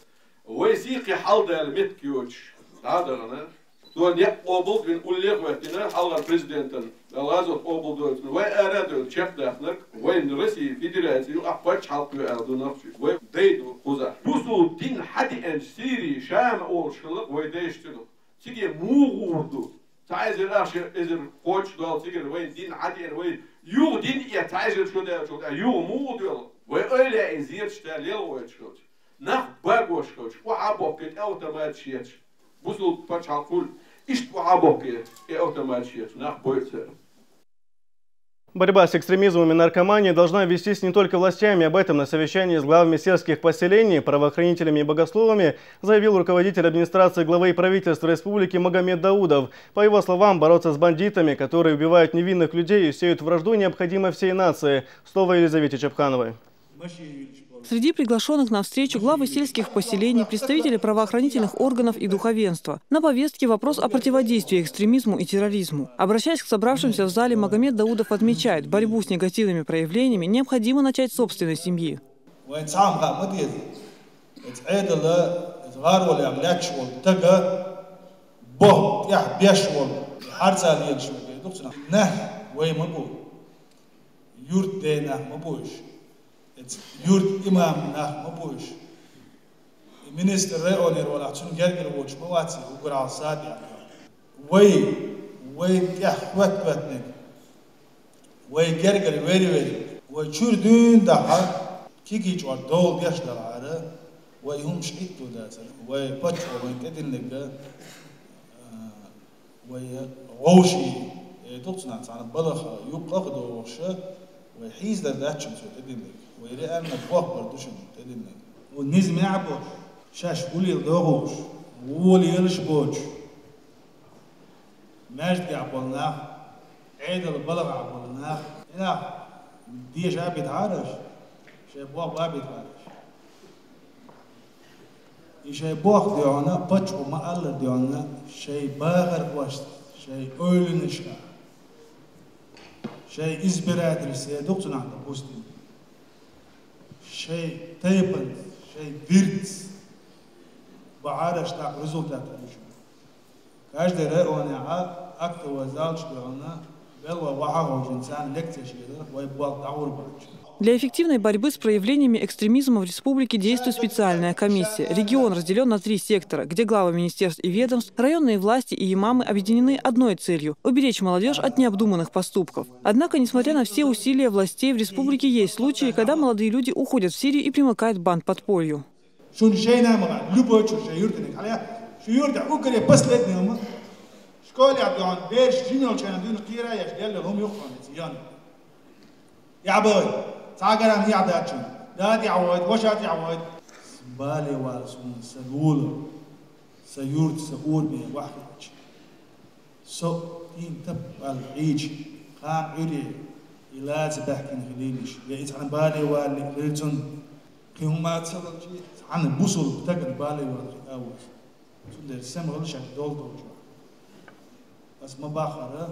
Вай сихи халдал мет киоч. Дадагана. Туан як обл вин уллех вартина, халгар президентан. Алгазот обл дойтна. Вай ара дойт чек дахнак. Вай Россия Федерация ю апач халк ю алдунах. Вай дейду хуза. Бусу дин хади эн Сирии, Шам ол шылык, вай дейштилык. Сиге мугурду. Цайзер аши эзер коч дол сиге вай дин хади эн вай. Ю дин я цайзер шо да шо да. Ю мугурду. Вай ойла эзер шта лел вай шо. Нах багош коч. Ва абок кет автомат шиеч. Бусул пачалкул. Ишт ва абок кет автомат шиеч. Нах бойцер. Борьба с экстремизмом и наркоманией должна вестись не только властями. Об этом на совещании с главами сельских поселений, правоохранителями и богословами заявил руководитель администрации главы и правительства республики Магомед Даудов. По его словам, бороться с бандитами, которые убивают невинных людей и сеют вражду, необходимо всей нации. Слово Елизавете Чапхановой. Среди приглашенных на встречу главы сельских поселений, представители правоохранительных органов и духовенства. На повестке вопрос о противодействии экстремизму и терроризму. Обращаясь к собравшимся в зале, Магомед Даудов отмечает, борьбу с негативными проявлениями необходимо начать с собственной семьи. Бо, я беш вол, харцал ел шо, духсна. Нах, вай ма бу. Юрт дена ма буш. Юрт имам нах ма буш. Министр районер вала цун гергер воч ма ваци, уграл сад я. Вай, вай тя хват хватник. Вай гергер вери вери. Вай чур дюн даха. Киги чуар дол деш далара. Вай хум шитту дацар. Вай пачо вай тединлига. Вай гъовши, э, духцна цана балаха, юкъах довгъша, вай хиздар даччун цо тединлиг. Вай реально бохбар душун тединлиг. У низ мябу, шаш улил довгъуш, улилш боч. Межд габолнах, эдал балагъ аболнах. Инах деш абид хараш, ше бохб абид хараш. И шай бохк дёна, пачу ма аллар дёна, шай багар хвашт, шай ойлунишка, шай избиратель се духцунах, допустим, шай тайпан, шай вирц, баараш так результат алышу. Каждый районе а актовый залч дёна, белва ваха хожин сан лекция шида, вай бал таур бачу. Для эффективной борьбы с проявлениями экстремизма в республике действует специальная комиссия. Регион разделен на три сектора, где главы министерств и ведомств, районные власти и имамы объединены одной целью – уберечь молодежь от необдуманных поступков. Однако, несмотря на все усилия властей, в республике есть случаи, когда молодые люди уходят в Сирию и примыкают к бандподполью. Шун шейна мала, любой чур шей юртник, аля, шу юрта укаре последний ума. Школе абдон, берш жинол чана дюн кира яш, делле лум юхван, ян. Я бой, цагарам я дачин, дад я войт, вошат я войт. Бале вал сун са гулу, са юрт, са урме вахич. Со тин тап ал ич, кан ури, илаз бахкин хилилиш. Я ицан бале вал хилцун, кюма цалчи, ан бусул таган бале вал хилавус. Цундер сем гъал шак дол дол чу. Ас ма бахара,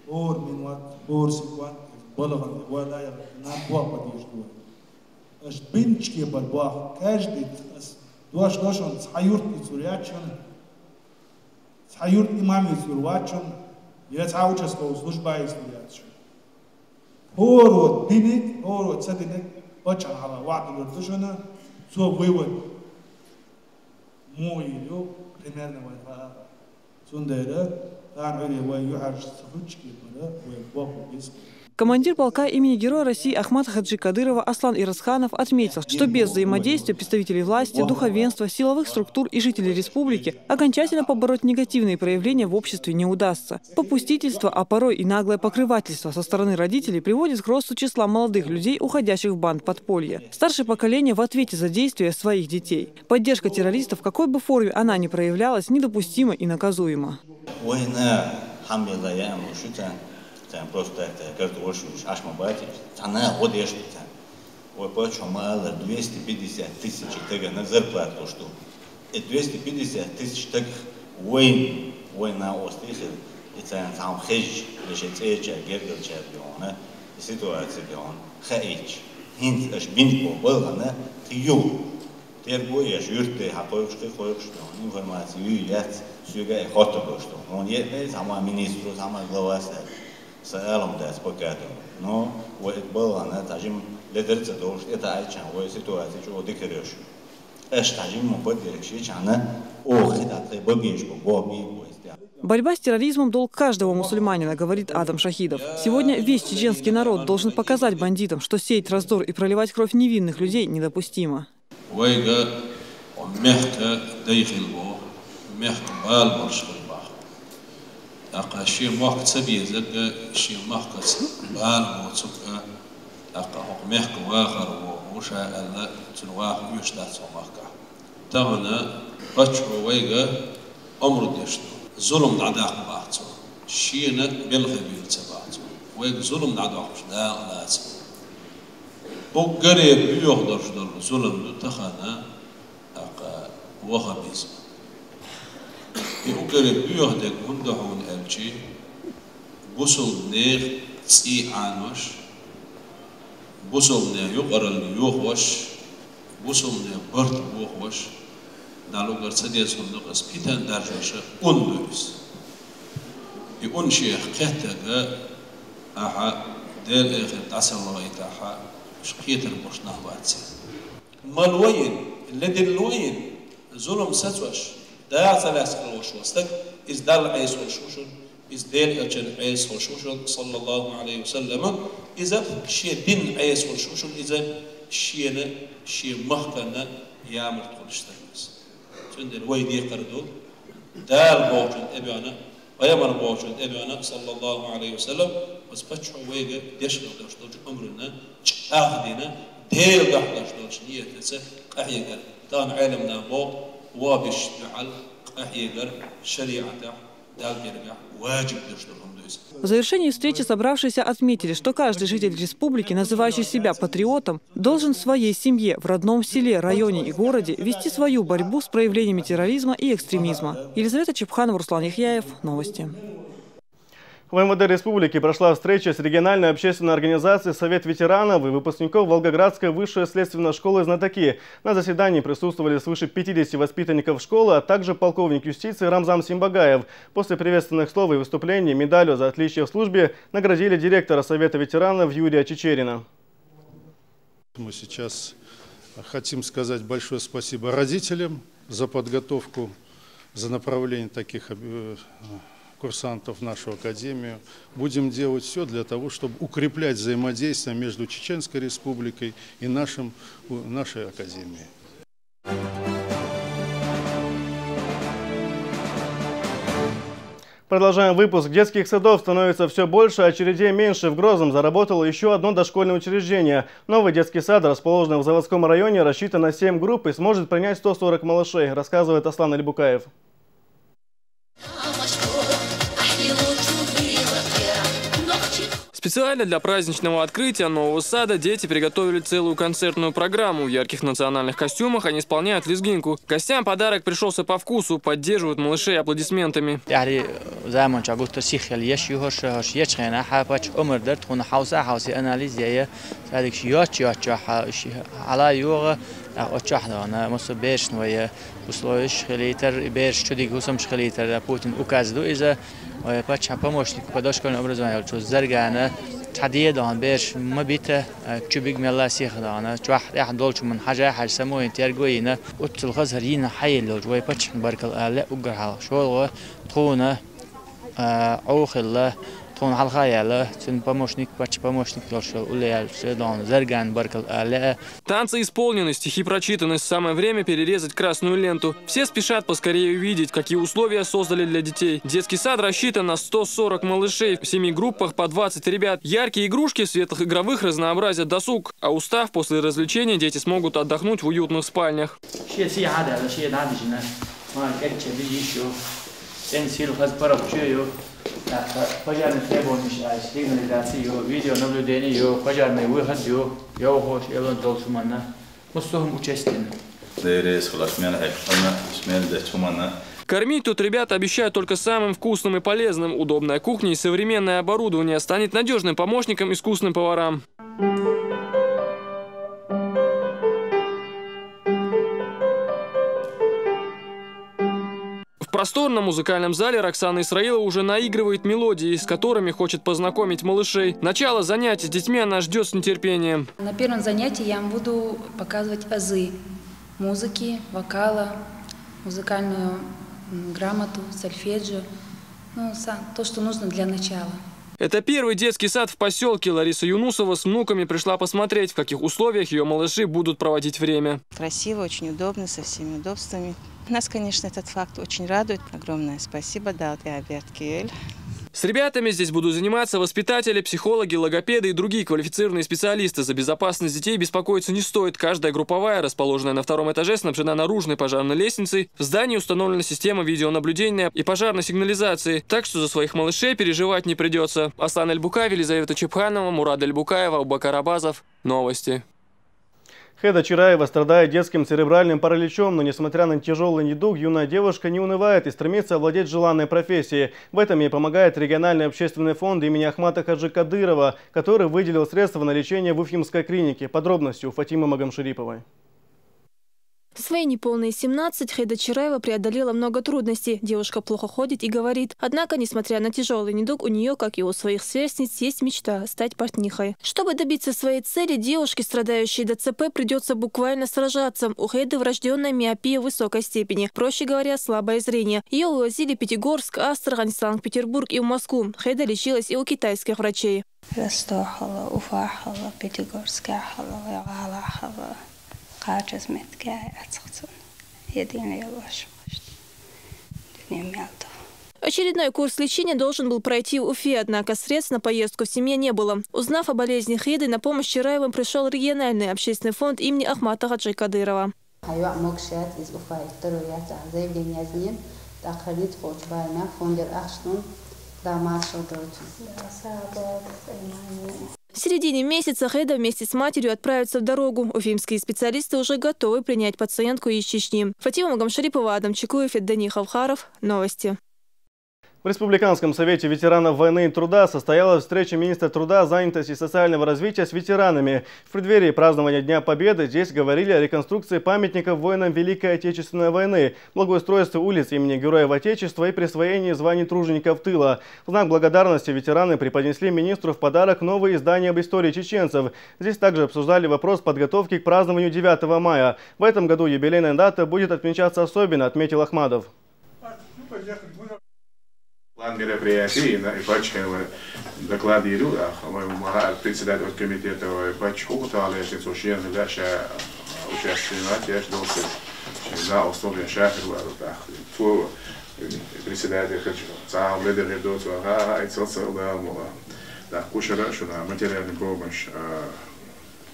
ор минут, ор секунд, балаган валая, нам бо поддержку. Аш бинчке бар бах, каждый ас дош дошон ца юрт и цурячен, ца юрт имам и цурвачен, я ца участковый служба и цурячен. Хорот диник, хорот садиник, почан ала вадулур душана, цо вывод. Муилю примерно вай ха. Цундера, тан ури вай юхарш сахучки бара, вай боху биск. Командир полка имени Героя России Ахмат Хаджи Кадырова Аслан Ирасханов отметил, что без взаимодействия представителей власти, духовенства, силовых структур и жителей республики окончательно побороть негативные проявления в обществе не удастся. Попустительство, а порой и наглое покрывательство со стороны родителей приводит к росту числа молодых людей, уходящих в бандподполье. Старшее поколение в ответе за действия своих детей. Поддержка террористов, в какой бы форме она ни проявлялась, недопустима и наказуема. Война, хамбела я, мушита, там просто это, как ты больше, аж мабати, она вот я что там. Ой, почему мало, двести пятьдесят тысяч тага на зарплату, что? И двести пятьдесят тысяч так войн, война остыхи, и цан там хеж, лишь эцеча, гергалча, биона, ситуация бион, хаич. Хинт аш бинч бо балгана, тию. Тергуеш юртте хакъойкъшкъи, хойкъшкъи, информация ю яц, сюга и хотто гошто. Он е, сама министру, сама глава са, са алам дас покадо. Но, вай балгана, тажим ледерца долш, это айчан, вай ситуация чо дикереш. Эш тажим мо поддержи чана, о, хита тай бабиш бо, бо би, бо истя. Борьба с терроризмом – долг каждого мусульманина, говорит Адам Шахидов. Сегодня весь чеченский народ должен показать бандитам, что сеять раздор и проливать кровь невинных людей недопустимо. Вайга мехка дайхил бо, мехка бал борш хил бах. Ака ши мохк цабиезага, ши мохк ц бал бо цука, ака хок мехка вахар бо, уша алла цун вах юшта цо мохка. Тагана пачу вайга омру дешну. Зулум дадак бахцо. Шина белхе билца бахцо. Вайга зулум дадак да лац. Уггаре буйох дорш дол зулам ду тахана, ака, вахабизм. И уггаре буйох дег гунда хун элчи, бусул нех ци анош, бусул не юкъарал юхваш, бусул не барт бухваш, далугар цадес хун докъас питан даржаша ун дуйс. И ун шех кеттага, аха, дел эхе дасалгайтаха, шкетер бошнах ватсе. Малвоин, ледиллоин, зулум сацваш, да цалас калваш вастак, из дал айс ваш вушун, из дел элчен айс ваш вушун, саллаллаху алейхи ва саллама, из ше дин айс ваш вушун, из шена, ше махкана, ямарт кулштармас. Цундер вай декарду, дал бочун эбяна, Пайгамбар бочун эбяна, саллаллаху алейхи ва саллам, вас пачу вайга дешгал даш долчу умруна, чахдина, дел даш долчу ниетеца, къахьегар. Тан гӀелмна бо, вабиш дуьхьал, къахьегар, шариатах, дал гергах, ваджиб даш дол хӀума дуйс. В завершении встречи собравшиеся отметили, что каждый житель республики, называющий себя патриотом, должен в своей семье, в родном селе, районе и городе вести свою борьбу с проявлениями терроризма и экстремизма. Елизавета Чепханова, Руслан Яхьяев. Новости. В МВД республики прошла встреча с региональной общественной организацией «Совет ветеранов» и выпускников Волгоградской высшей следственной школы «Знатоки». На заседании присутствовали свыше пятидесяти воспитанников школы, а также полковник юстиции Рамзан Симбагаев. После приветственных слов и выступлений медалью «За отличие в службе» наградили директора Совета ветеранов Юрия Чечерина. Мы сейчас хотим сказать большое спасибо родителям за подготовку, за направление таких э, курсантов в нашу академию. Будем делать все для того, чтобы укреплять взаимодействие между Чеченской Республикой и нашим, у- нашей академией. Продолжаем выпуск. Детских садов становится все больше, а очередей меньше. В Грозном заработало еще одно дошкольное учреждение. Новый детский сад, расположенный в Заводском районе, рассчитан на семь групп и сможет принять сто сорок малышей, рассказывает Аслан Альбукаев. Специально для праздничного открытия нового сада дети приготовили целую концертную программу. В ярких национальных костюмах они исполняют лезгинку. Гостям подарок пришелся по вкусу, поддерживают малышей аплодисментами. Яхьри заман чагутта сиххел еш юхош, хош еш хена хапач умр дерт хуна хауса хауси анализ яя. Садик йоч йоч ха ала юга очах дона мусу бешн вая. Условиш хилитер беш чудик хусамш хилитер Путин указ ду иза. Вая пача помощник по дошкольному образованию чу заргана. Тадия дон беш мабита чубик мела сих дона. Чуах ях долч мун хажа хаж самуин тергуина. Утцул хазар йина хайл вая пача баркал але угар хал шолга. Тхуна Оухилла, тхуна хьалха яла, цун помощник, пача помощник лоршал улеялча дон зарган баркал але. Танцы исполнены, стихи прочитаны. Самое время перерезать красную ленту. Все спешат поскорее увидеть, какие условия создали для детей. Детский сад рассчитан на сто сорок малышей. В семи группах по двадцать ребят. Яркие игрушки в светлых игровых разнообразят досуг. А устав после развлечения дети смогут отдохнуть в уютных спальнях. Ши си хада, ши надежна. Ма кече би ишо. Эн сил хаз параб чую. Пожарный требования, сигнализацию, видеонаблюдение, пожарный выход, йоухош, элон долсумана. Муссухум участина. Дерес хулаш мен хек хана, смел де чумана. Кормить тут ребята обещают только самым вкусным и полезным. Удобная кухня и современное оборудование станет надежным помощником искусным поварам. В просторном музыкальном зале Роксана Исраилова уже наигрывает мелодии, с которыми хочет познакомить малышей. Начало занятий с детьми она ждет с нетерпением. На первом занятии я вам буду показывать азы музыки, вокала, музыкальную грамоту, сольфеджио, ну, то, что нужно для начала. Это первый детский сад в поселке. Лариса Юнусова с внуками пришла посмотреть, в каких условиях ее малыши будут проводить время. Красиво, очень удобно, со всеми удобствами. Нас, конечно, этот факт очень радует. Огромное спасибо, Далт и Аберт Киэль. С ребятами здесь будут заниматься воспитатели, психологи, логопеды и другие квалифицированные специалисты. За безопасность детей беспокоиться не стоит. Каждая групповая, расположенная на втором этаже, снабжена наружной пожарной лестницей. В здании установлена система видеонаблюдения и пожарной сигнализации, так что за своих малышей переживать не придется. Аслан Эльбукаев, Елизавета Чепханова, Мурад Эльбукаев, Абубакар Абазов. Новости. Хеда Чираева страдает детским церебральным параличом, но, несмотря на тяжелый недуг, юная девушка не унывает и стремится овладеть желанной профессией. В этом ей помогает региональный общественный фонд имени Ахмата Хаджи Кадырова, который выделил средства на лечение в Уфимской клинике. Подробности у Фатимы Магомшериповой. В свои неполные семнадцать Хеда Чираева преодолела много трудностей. Девушка плохо ходит и говорит. Однако, несмотря на тяжелый недуг, у нее, как и у своих сверстниц, есть мечта – стать портнихой. Чтобы добиться своей цели, девушке, страдающей ДЦП, придется буквально сражаться. У Хеды врожденная миопия высокой степени, проще говоря, слабое зрение. Ее увозили в Пятигорск, Астрахань, Санкт-Петербург и в Москву. Хеда лечилась и у китайских врачей. Ростов хала, Уфа хала, Пятигорск хала, Гала хала. Качас меткая ацхцун. Единый лошадь. Днем ялдо. Очередной курс лечения должен был пройти в Уфе, однако средств на поездку в семье не было. Узнав о болезни Хеды, на помощь Чираевым пришел региональный общественный фонд имени Ахмата Хаджи Кадырова. Хайва мог шат из Уфа и второй яца заявление знин, так хранит хоч байна фондер ахштун, да маршал дочь. В середине месяца Хеда вместе с матерью отправится в дорогу. Уфимские специалисты уже готовы принять пациентку из Чечни. Фатима Магомшарипова, Адам Чекуев, Евгений Хавхаров. Новости. В Республиканском совете ветеранов войны и труда состоялась встреча министра труда, занятости и социального развития с ветеранами. В преддверии празднования Дня Победы здесь говорили о реконструкции памятников воинам Великой Отечественной войны, благоустройстве улиц имени Героев Отечества и присвоении званий тружеников тыла. В знак благодарности ветераны преподнесли министру в подарок новые издания об истории чеченцев. Здесь также обсуждали вопрос подготовки к празднованию девятого мая. В этом году юбилейная дата будет отмечаться особенно, отметил Ахмадов. План мероприятий, и пачка доклад иру, а мы маха председатель комитета, пачка хутале, что шен ша участвовать, я ждал, что за условия шахер вару, да. Ту председатель хочу, сам лидер до, ага, и цел цел да, мула. Да, кушара, что на материальный помощь, а,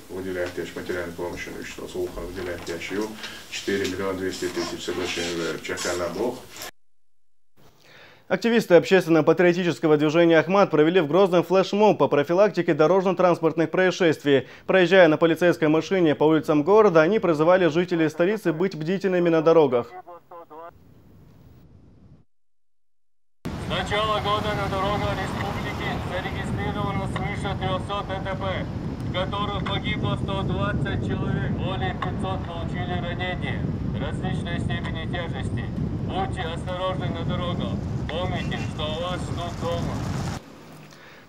выделять, материальную помощь, что сулха выделять, я шью, четыре миллиона двести тысяч соглашение, чекана бог. Активисты общественно-патриотического движения «Ахмат» провели в Грозном флешмоб по профилактике дорожно-транспортных происшествий. Проезжая на полицейской машине по улицам города, они призывали жителей столицы быть бдительными на дорогах. С начала года на дорогах республики зарегистрировано свыше трёхсот ДТП, в которых погибло сто двадцать человек, более пятьсот получили ранения различной степени тяжести. Будьте осторожны на дорогах. Помните, что вас ждут дома.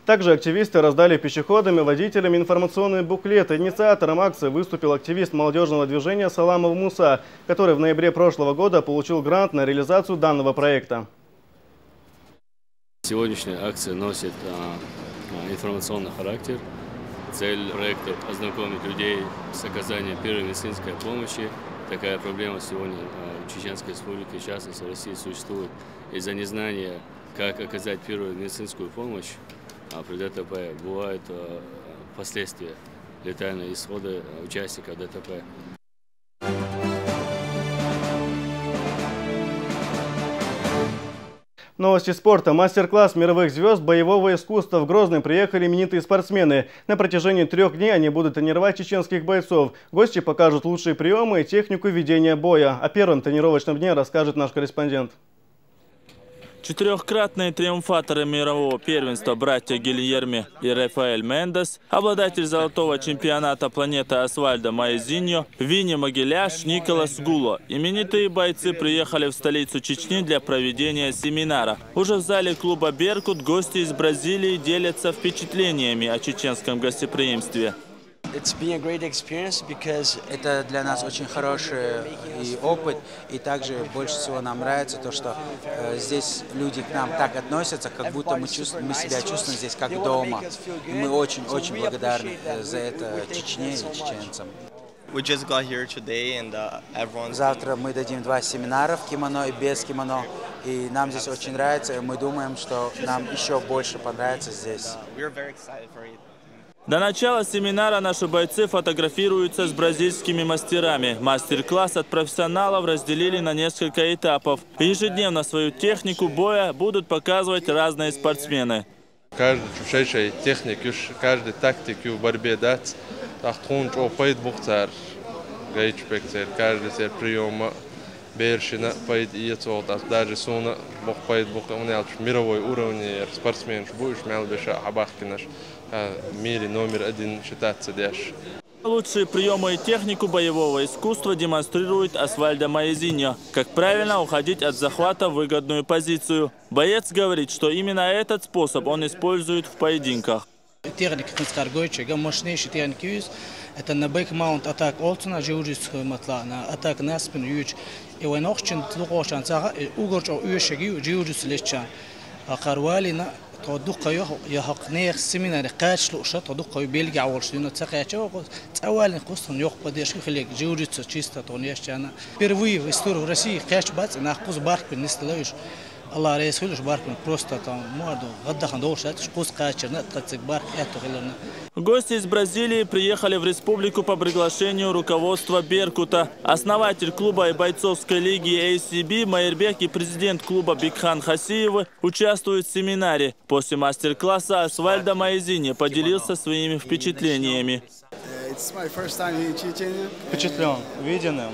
Также активисты раздали пешеходам и водителям информационные буклеты. Инициатором акции выступил активист молодежного движения Саламов Муса, который в ноябре прошлого года получил грант на реализацию данного проекта. Сегодняшняя акция носит а, а, информационный характер. Цель проекта — ознакомить людей с оказанием первой медицинской помощи. Такая проблема сегодня а, в Чеченской Республике, в частности в России, существует из-за незнания, как оказать первую медицинскую помощь. А при ДТП бывают а, последствия, летальные исходы а, участников ДТП. Новости спорта. Мастер-класс мировых звезд боевого искусства. В Грозный приехали именитые спортсмены. На протяжении трех дней они будут тренировать чеченских бойцов. Гости покажут лучшие приемы и технику ведения боя. О первом тренировочном дне расскажет наш корреспондент. Четырехкратные триумфаторы мирового первенства братья Гильерми и Рафаэль Мендес, обладатель золотого чемпионата планеты Асвальдо Маезиньо, Винни Могиляш, Николас Гуло. Именитые бойцы приехали в столицу Чечни для проведения семинара. Уже в зале клуба «Беркут» гости из Бразилии делятся впечатлениями о чеченском гостеприимстве. Это для нас очень хороший и опыт, и также больше всего нам нравится то, что э, здесь люди к нам так относятся, как будто мы, чувств, мы себя чувствуем здесь как дома. И мы очень-очень благодарны э, за это Чечне и чеченцам. We just got here today and uh, everyone. Завтра мы дадим два семинара в кимоно и без кимоно, и нам здесь очень нравится, и мы думаем, что нам еще больше понравится здесь. We're very excited for it. До начала семинара наши бойцы фотографируются с бразильскими мастерами. Мастер-класс от профессионалов разделили на несколько этапов. Ежедневно свою технику боя будут показывать разные спортсмены. Каждый чушайшай техник юш, каждый тактик ю борьбе дац. Тахтхун чо пайд бухцар. Гайчпек цер, каждый цер приёма. Бершина пайд иецолт ас даже суна бох пайд бох унялч мировой уровне спортсменш буш мялбеша хабахкинаш. Мире номер один считаться дяш. Лучшие приемы и технику боевого искусства демонстрирует Асвальдо Маезиньо. Как правильно уходить от захвата в выгодную позицию. Боец говорит, что именно этот способ он использует в поединках. Техника хинскар гойчега мощнейший техника юз. Это на бэк маунт атак олцна, джиу-джитсу матлана атак на спину юч. И вайн охчин лугошан цаха угорч о уешеги джиу-джитсу лечан. Ахар валина то духайо яхак нех семинаре кач луша то духайо белги аволш дина цахачо. Цавалин кустан ёх поддержка хилек джиу-джитсу чисто то нешчана. Впервые в истории России кач бац на кус барк нисталаюш. Алла рейс хулуш барк просто там муарду гаддахан дош атш кус качерна тацик барк эту хилерна. Гости из Бразилии приехали в республику по приглашению руководства «Беркута». Основатель клуба и бойцовской лиги A C B Майрбек и президент клуба Бикхан Хасиевы участвуют в семинаре. После мастер-класса Асвальдо Маезиньо поделился своими впечатлениями. Впечатлен увиденным.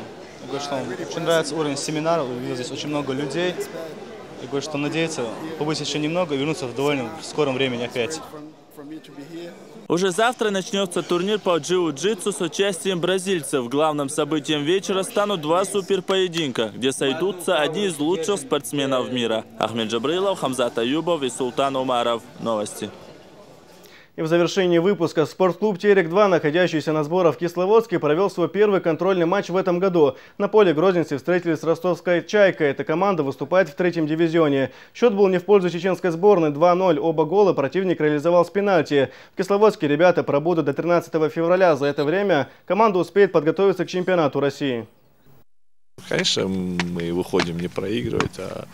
Очень нравится уровень семинара, увидел здесь очень много людей. И кое-что надеется побыть еще немного и вернуться в довольно скором времени опять. Уже завтра начнется турнир по джиу-джитсу с участием бразильцев. Главным событием вечера станут два суперпоединка, где сойдутся одни из лучших спортсменов мира. Ахмед Джабрилов, Хамзат Аюбов и Султан Умаров. Новости. И в завершении выпуска. Спортклуб «Терек-два», находящийся на сборах в Кисловодске, провел свой первый контрольный матч в этом году. На поле грозненцы встретились с ростовской «Чайкой». Эта команда выступает в третьем дивизионе. Счет был не в пользу чеченской сборной, два ноль. Оба гола противник реализовал с пенальти. В Кисловодске ребята пробудут до тринадцатого февраля. За это время команда успеет подготовиться к чемпионату России. Конечно, мы выходим не проигрывать, а,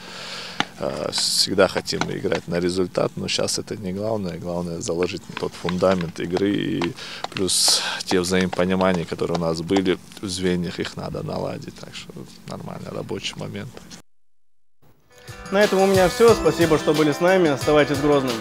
а, всегда хотим играть на результат, но сейчас это не главное. Главное заложить тот фундамент игры и плюс те взаимопонимания, которые у нас были в звеньях, их надо наладить. Так что нормальный рабочий момент. На этом у меня все. Спасибо, что были с нами. Оставайтесь Грозным.